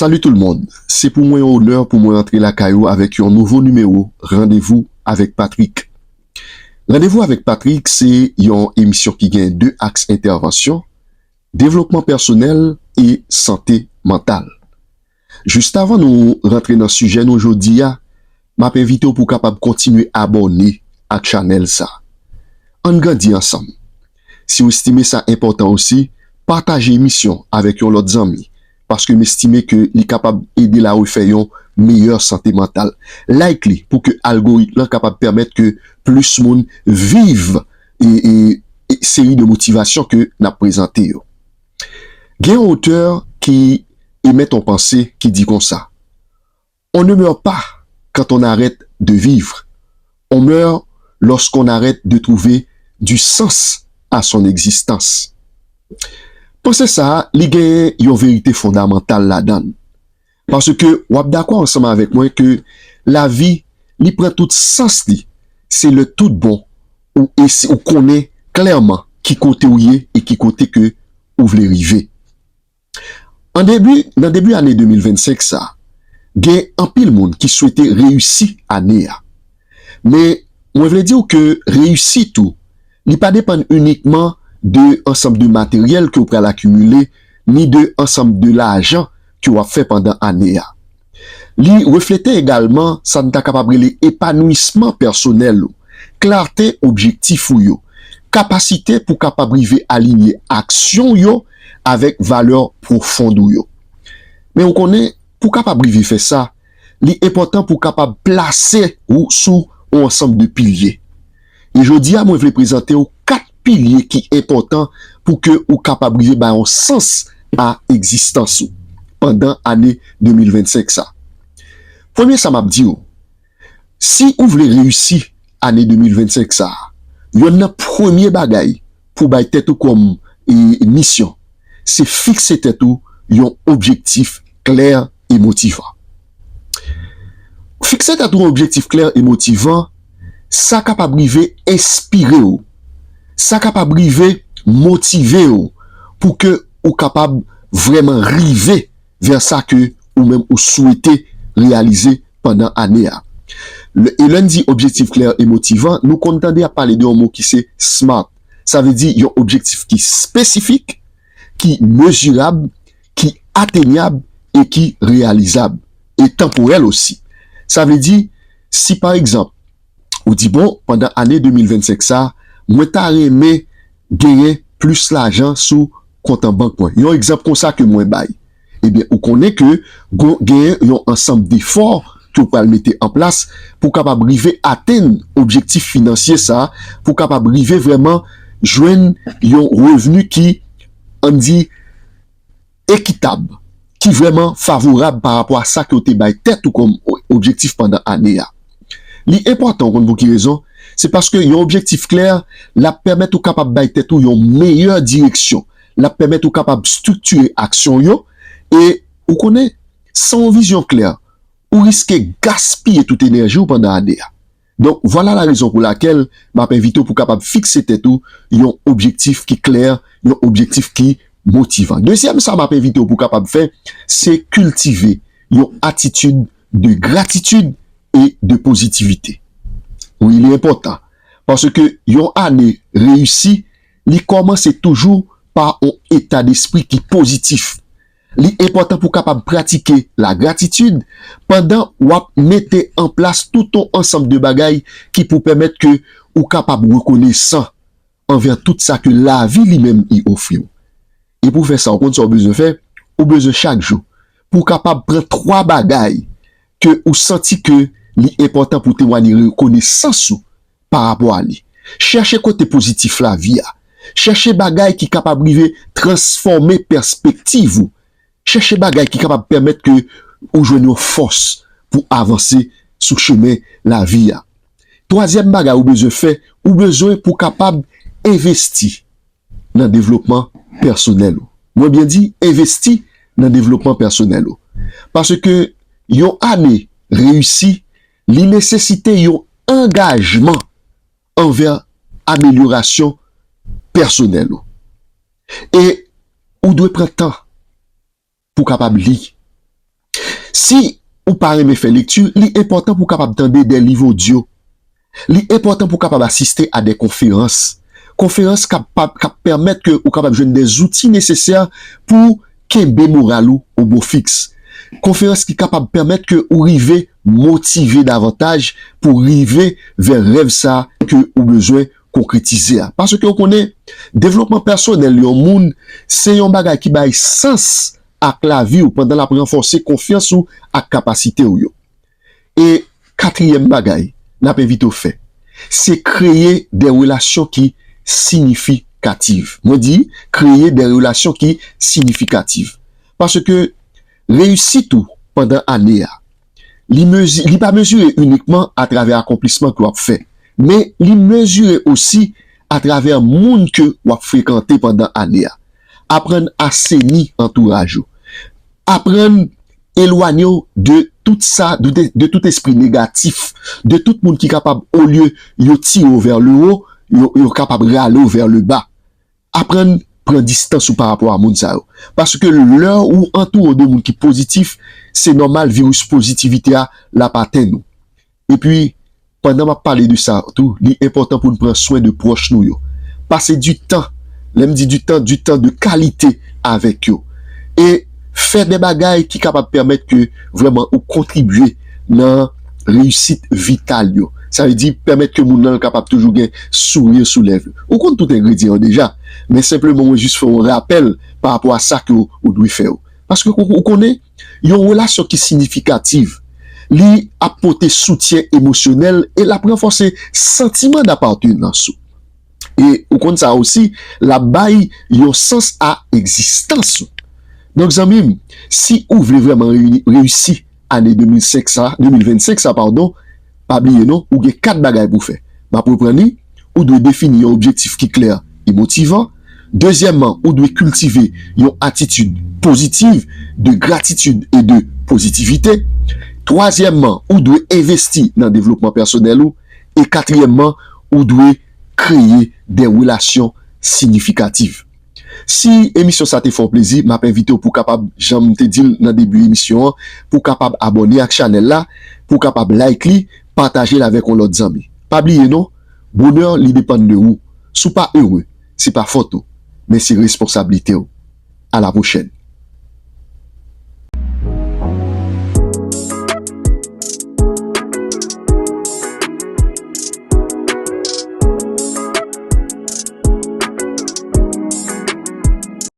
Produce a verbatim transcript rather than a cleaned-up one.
Salut tout le monde. Se pou mwen yon onè pou mwen antre lakay ou avèk yon nouvo nimewo Randevou avèk Patrick. Randevou avèk Patrick se yon emisyon ki gen de aks entèvansyon, devlopman pèsonèl e sante mantal. Jis avan nou rantre nan sijè nou jodi a, m ap envite w pou w kapab kontinye abòne ak chanèl sa. Ann grandi ansanm. Si w estime sa enpòtan osi, pataje emisyon avèk yon lòt zanmi, paske m estime ke li kapab ede l a refè yon meyè sante mantal. Like li pou ke algoritm lan kapab pèmèt ke plis moun viv e, e, e seri de motivasyon ke n ap prezante yo. Gen yon otè ki emèt yon panse ki di konsa: On ne meurt pas quand on arrête de vivre. On meurt lorsqu'on arrête de trouver du sens à son existence. Panse sa a, li genyen yon verite fondamantal ladan l. Paske w ap dakò ansanm avèk mwen ke lavi, li pran tout sans li, se lè tout bon ou esi-, ou konnen klèman ki kote w ye e ki kote ke ou vle rive. An debi, nan debi ane de mil vennsenk sa, gen anpil moun ki swete reyisi ane a. Men, mwen vle di w ke reyisit ou, li pa depann inikman de ansanm de materyèl ke w pral akimile, ni de ansanm de lajan ke w ap fè pandan ane a. Li reflete egalman sa n ta kapab rele epanouisman pèsonèl ou, klate objektif ou yo, kapasite pou kapab rive alinye aksyon w yo avèk valè pwofon w yo. Men ou konnen, pou kapab rive fè sa, li enpòtan pou w kapab plase ou sou yon ansanm de pilye. E jodi a, mwen vle prezante w kat pilye ki enpòtan pou ke ou kapab rive bay yon sans a egzistans ou pandan ane de mil vennsenk sa. Premye sa m ap di w, si ou vle reyisi ane de mil vennsenk sa a, yonn nan premye bagay pou bay tèt ou kòm, e, misyon, se fikse tèt ou yon objektif klè e motivan. Fikse tèt ou yon objektif klè e motivan, sa kapab rive enspire w, sa kapab rive motive w pou ke ou kapab vrèman rive vè sa ke ou menm ou swete reyalize pandan ane a. Lè, e lè n di objektif klè e motivan, nou konn tande y ap pale de yon mo ki se smart. Sa vle di yon objektif ki espesifik, ki mezirab, ki atenyab e ki reyalizab, e tanporèl osi. Sa vle di, si pa egzanp, ou di, bon, pandan ane de mil vennsenk sa, mwen ta renmen genyen plis lajan sou kont an bank mwen. Yon egzanp konsa ke mwen bay. Ebyen, ou konnen ke gon-, genyen yon ansanm defò ke w pral mete an plas pou kapab rive atenn objektif finansye sa, pou kapab rive vrèman jwenn yon revni ki, ann di, ekitab, ki vrèman favorab pa rapò a sa ke w te bay tèt ou kòm o-, objektif pandan ane a. Li enpòtan, ou konn pou ki rezon? Se paske yon objektif klè, l ap pèmèt ou kapab bay tèt ou yon meyè direksyon. L ap pèmèt ou kapab estriktire aksyon w yo. E ou konnen, san yon vizyon klè, ou riske gaspiye tout enèji w pandan ane a. Donk, vwala la rezon pou lakèl m ap envite w pou kapab fikse tèt ou yon objektif ki klè, yon objektif ki motivan. Dezyèm sa m ap envite w pou kapab fè, se kiltive yon atitid de gratitid e de pozitivite. Wi, li enpòtan. Paske yon ane reyisi, li kòmanse toujou pa yon eta despri ki pozitif. Li enpòtan pou w kapab pratike lagratitid pandan w ap mete an plas tout yon ansanm de bagay ki pou pèmèt ke ou kapab rekonesan anvè tout sa ke lavi li menm li ofri w. E pou w fè sa, ou konn sa w bezwen fè? Ou bezwen chak jou pou w kapab pran twa bagay ke ou santi ke li enpòtan pou w temwaye rekonesans ou pa rapò a li. Chèche kote pozitif lavi a. Chèche bagay ki kapab rive transfòme pèspektiv ou. Chèche bagay ki kapab pèmèt ke ou jwenn yon fòs pou avanse sou chemen lavi a. Twazyèm bagay ou bezwen fè, ou bezwen pou w kapab envesti nan devlopman pèsonèl ou. Mwen byen di, envesti nan devlopman pèsonèl ou. Paske yon ane reyisi, li nesesite yon angajman anvè amelyorasyon pèsonèl ou. E ou dwe pran tan pou w kapab li, Si ou pa renmen fè lekti, li enpòtan pou w kapab tande de liv odyo. Li enpòtan pou w kapab asiste a de konferans. Konferans k ap, k ap pèmèt ke ou kapab jwenn de zouti nesesè pou kenbe moral ou o bon fiks. Konferans ki kapab pèmèt ke ou rive motive davantaj pou rive vè rèv sa ke ou bezwen konkretize a. Paske ou konnen, devlopman pèsonèl yon moun, se yon bagay ki bay sans ak lavi w pandan l ap ranfòse konfyans ou ak kapasite w yo. E katriyèm bagay n ap envite w fè, se kreye de relasyon ki siyifikativ. Mwen di, kreye de relasyon ki siyifikativ. Paske reyisit ou pandan ane a, li mezi, li pa mezire inikman atravè akonplisman ke w ap fè, men li mezire osi atravè moun ke w ap frekante pandan ane a. Aprann aseni antouraj ou. Aprann elwanye w de tout sa, de, de, de tout espri negatif, de tout moun ki kapab, olye yo tire w vè le wo, yo, yo kapab rale w vè le ba. Aprann pran distans ou pa rapò a moun sa yo. Paske lè ou antoure w de moun ki pozitif, se nòmal viris pozitivite a l ap atenn ou. Epi, pandan m ap pale de sa tou, li enpòtan pou n pran swen de pwòch nou yo. Pase di tan, lè m di di tan, di tan de kalite avèk yo. E fè de bagay ki kapab pèmèt ke vrèman ou kontribye nan reyisit vital yo. Sa vle di pèmèt ke moun nan kapab toujou gen souri sou lèv li. Ou konn tout engredyan yo deja, men senpleman mwen jis fè yon rapèl pa rapò a sa ke ou, ou dwe fè yo. Paske ou, ou konnen, yon relasyon ki siyifikativ, li ap pote soutyen emosyonèl e l ap ranfòse santiman dapatenans ou. E ou konn sa osi, l ap bay yon sans a egzistans ou. Donk, zanmi m, si ou vle vrèman reyi-, reyisi ane de mil senk sa, de mil vennsenk sa, padon, pa bliye non, ou gen kat bagay pou w fè. M ap reprann li, ou dwe defini yon objektif ki klè e motivan. Dezyèmman, ou dwe kiltive yon atitid pozitiv de gratitid e de pozitivite. Twazyèmman, ou dwe envesti nan devlopman pèsonèl ou. E katriyèmman, ou dwe kreye de relasyon siyifikativ. Si emisyon sa te fè w plezi, m ap envite w pou w kapab, jan m te di l nan debi emisyon an, pou w kapab abòne ak chanèl la, pou w kapab like li, pataje l avèk yon lòt zanmi. Pa bliye non, bonè li depann de ou. Si w pa ere, se pa fòt ou, men se responsablite w. A la pwochèn.